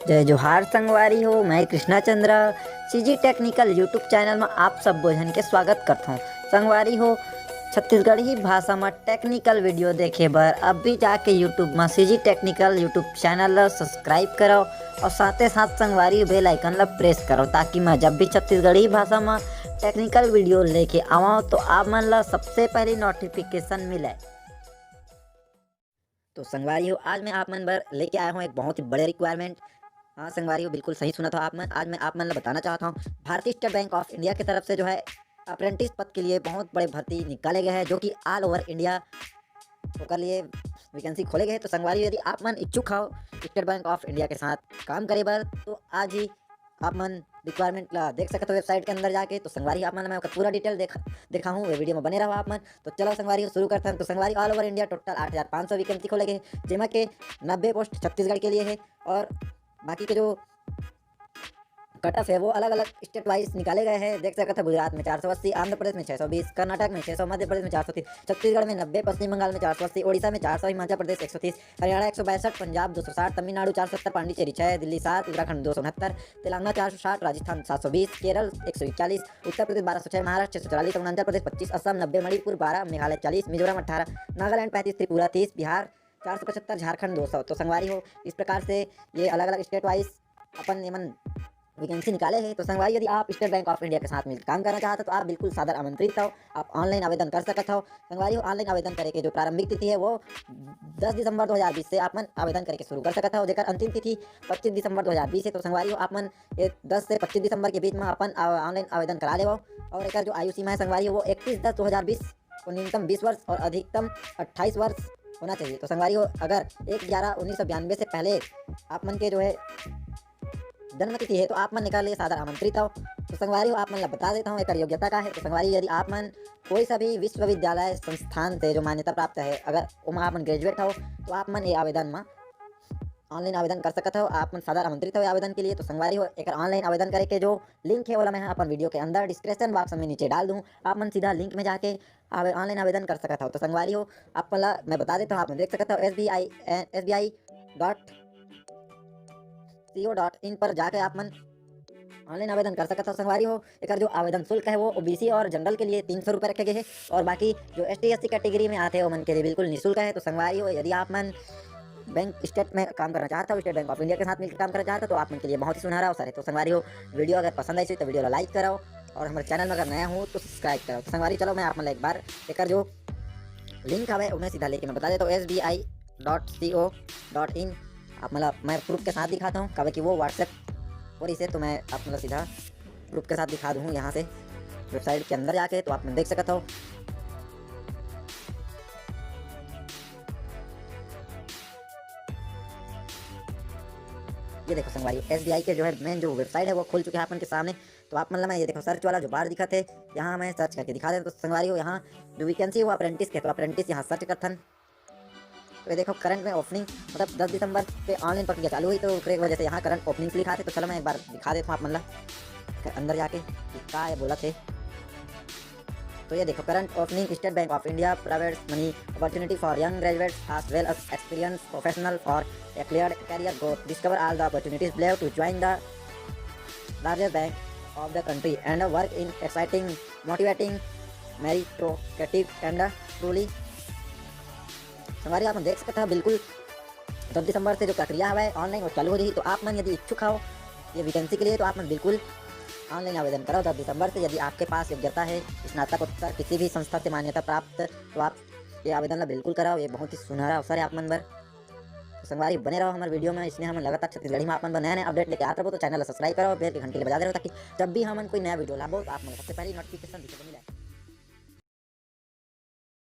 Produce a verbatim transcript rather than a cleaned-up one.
जय जोहार संगवारी हो, मैं Krishna Chandra CG Technical YouTube channel में आप सब झन के स्वागत करत हूँ। संगवारी हो, छत्तीसगढ़ी भाषा में technical video देखे बर अभी जाके YouTube में CG Technical YouTube channel ला subscribe करो और साथे साथ संगवारी bell icon ला press करो, ताकि मैं जब भी छत्तीसगढ़ी भाषा में technical video लेके आवां तो आप मन ला सबसे पहले notification मिले। तो संगवारी हो, आज मैं आप मन बर लेके आया हूँ एक बहुत ही बड़े requirement। हाँ संगवारी हो, बिल्कुल सही सुना था आप मन। आज मैं आप मन ला बताना चाहता हूँ, भारतीय स्टेट बैंक ऑफ इंडिया की तरफ से जो है अप्रेंटिस पद के लिए बहुत बड़े भर्ती निकाले गए हैं, जो कि all over India ओकर लिए वैकेंसी खोले गए हैं। तो संगवारी हो, यदि आप मन इच्छुक हो स्टेट बैंक ऑफ इंडिया के साथ काम करे बर, तो आज ही आप मन रिक्वायरमेंट ला देख सकत हो वेबसाइट के अंदर जाके। तो संगवारी हो, आप मन मैं ओकर पूरा डिटेल देख देखाहूँ, ये वीडियो में बने रहो आप मन। तो चलो संगवारी हो, शुरू करथन। तो संगवारी, ऑल ओवर इंडिया टोटल आठ हज़ार पाँच सौ वैकेंसी खोले गए, जेमा के नब्बे पोस्ट छत्तीसगढ़ के लिए है और बाकी के जो कट ऑफ है वो अलग अलग स्टेट वाइज निकाले गए हैं। देख सकते हैं गुजरात में चार सौ अस्सी, आंध्र प्रदेश में छः सौ बीस, कर्नाटक में छः सौ, मध्य प्रदेश में चार सौ तीस, छत्तीसगढ़ में नब्बे, पश्चिम बंगाल में चार सौ अस्सी, ओडिशा में चार सौ, हिमाचल प्रदेश एक सौ तीस, हरियाणा एक सौ बासठ, पंजाब दो सौ साठ, तमिलनाडु चार सौ सत्तर, पांडिचेरी छः, दिल्ली सात, उत्तराखंड दो सौ उनहत्तर, तेलंगाना चार सौ साठ, राजस्थान सात सौ बीस, केरल एक सौ इकतालीस, उत्तर प्रदेश बारह सौ छः, महाराष्ट्र छः सौ चौवालीस, अरुणाचल प्रदेश पच्चीस, असम नब्बे, मणिपुर बारह, मेघालय चालीस, मिजोरम अठारह, नागालैंड पैंतीस, त्रिपुरा तीस, बिहार चार सौ पचहत्तर, झारखंड दो सौ। तो संगवारी हो, इस प्रकार से ये अलग अलग स्टेट वाइज अपन एमन वैकेंसी निकाले हैं। तो संगवारी, यदि आप स्टेट बैंक ऑफ इंडिया के साथ मिलकर काम करना चाहते हो तो आप बिल्कुल सादर आमंत्रित हो, आप ऑनलाइन आवेदन कर सकत हो। संगवारी हो, ऑनलाइन आवेदन करे के जो प्रारंभिक तिथि है वो दस दिसंबर दो हज़ार बीस से आप मन आवेदन करे के शुरू कर सकत हो, जेकर अंतिम तिथि पच्चीस दिसंबर दो हज़ार बीस है। तो संगवारी हो, आप मन ये दस से पच्चीस दिसंबर के बीच में अपन आ-, ऑनलाइन आवेदन करा लेवो। और एकर जो आयु सीमा है संगवारी हो, वो इकतीस दस दो हज़ार बीस को न्यूनतम बीस वर्ष और अधिकतम अट्ठाईस वर्ष होना चाहिए। तो संगवारी हो, अगर एक ग्यारह उन्नीस सौ बयानबे से पहले आप मन के जो है जन्म तिथि है तो आप मन एकर लिए सादर आमंत्रित हो। तो संगवारी हो, आप मन ला बता देता हूँ एकर योग्यता का है। तो संगवारी, यदि आप मन कोई सा भी विश्वविद्यालय संस्थान से जो मान्यता प्राप्त है, अगर ओमा आप मन ग्रेजुएट हो, तो आप मन ये आवेदन में ऑनलाइन आवेदन कर सकत हो। आप मन सादर आमंत्रित हो आवेदन के लिए। तो संगवारी हो, एकर ऑनलाइन आवेदन करे के जो लिंक है ओला मैं अपन वीडियो के अंदर डिस्क्रिप्शन बॉक्स में नीचे डाल दूँ, आप मन सीधा लिंक में जाके आवे ऑनलाइन आवेदन कर सकत हो। तो संगवारी हो, आप मन ला मैं बता देता हूँ, आप मन देख सकत हो S B I, S B I dot C O dot in पर जाके आप मन ऑनलाइन आवेदन कर सकत हो। संगवारी हो, एकर जो आवेदन शुल्क है वो ओबीसी और जनरल के लिए तीन सौ रुपये रखे गए हैं और बाकी जो S T S C category में आते हैं ओमन के लिए बिल्कुल निःशुल्क है। तो संगवारी हो, यदि आप मन बैंक स्टेट में काम करना चाहता हो, स्टेट बैंक ऑफ इंडिया के साथ मिलकर काम करना चाहता हो, तो आप मन के लिए बहुत ही सुनहरा अवसर है। तो संगवारी हो, वीडियो अगर पसंद आई तो वीडियो ला लाइक करो और हमारे चैनल में अगर नया हो तो सब्सक्राइब करो। तो संगवारी, चलो मैं आप मन ला एक बार एकर जो लिंक हवे ओमे सीधा लेके मैं बता देता हूँ, S B I dot C O dot in. आप मन ला मैं प्रूफ के साथ दिखाता हूँ, काबर कि वो WhatsApp पर इसे तो मैं आप मन ला सीधा प्रूफ के साथ दिखा दूँ यहाँ से वेबसाइट के अंदर जाके, तो आप मन देख सकत हो। ये देखो संगवारी, एस बी आई के जो है मेन जो वेबसाइट है वो खुल चुके हैं आप मन के सामने। तो आप मन ला मैं ये देखो सर्च वाला जो बार दिखत है, यहाँ मैं सर्च करके दिखा देता हूँ। तो संगवारी हो, यहाँ जो वैकेंसी है वो अप्रेंटिस के, तो अप्रेंटिस यहाँ सर्च करथन। तो ये देखो करंट में ओपनिंग, मतलब दस दिसंबर से ऑनलाइन प्रक्रिया चालू हुई, तो ओकरे वजह से यहाँ करंट ओपनिंग लिखा थे। तो चलो मैं एक बार दिखा देता हूँ आप मन ला अंदर जाके कि का ये बोलत है। तो ये देखो, current opening, State Bank of India provides money opportunity for young graduates as well as experienced professional for a clear career growth. Discover all the opportunities below to join the largest bank of the country and work in exciting, motivating, meritocratic and truly। संगवारी, आप मन देख सकत हव, बिल्कुल दस दिसंबर से जो प्रक्रिया हवय ऑनलाइन, वो चालू हो जाही। तो आप मन यदि इच्छुक हव ये वैकेंसी के लिए, तो आप मन बिल्कुल ऑनलाइन आवेदन करो दस दिसंबर से। यदि आपके पास योग्यता है स्नातकोत्तर किसी भी संस्था से मान्यता प्राप्त, तो आप ये आवेदन ला बिल्कुल कराओ। ये बहुत ही सुनहरा अवसर है आप मन बर। तो संगवारी, बने रहो हमारे वीडियो में, इसमें हम लगातार छत्तीसगढ़ी में आप मन बर नया नया अपडेट लेके आते रहो। तो चैनल ला सब्सक्राइब करो, बेल के घंटी ला बजा दे रहो, ताकि जब भी हमन कोई नया वीडियो लाबो, तो आप मन ला सबसे पहले नोटिफिकेशन दिखे मिले।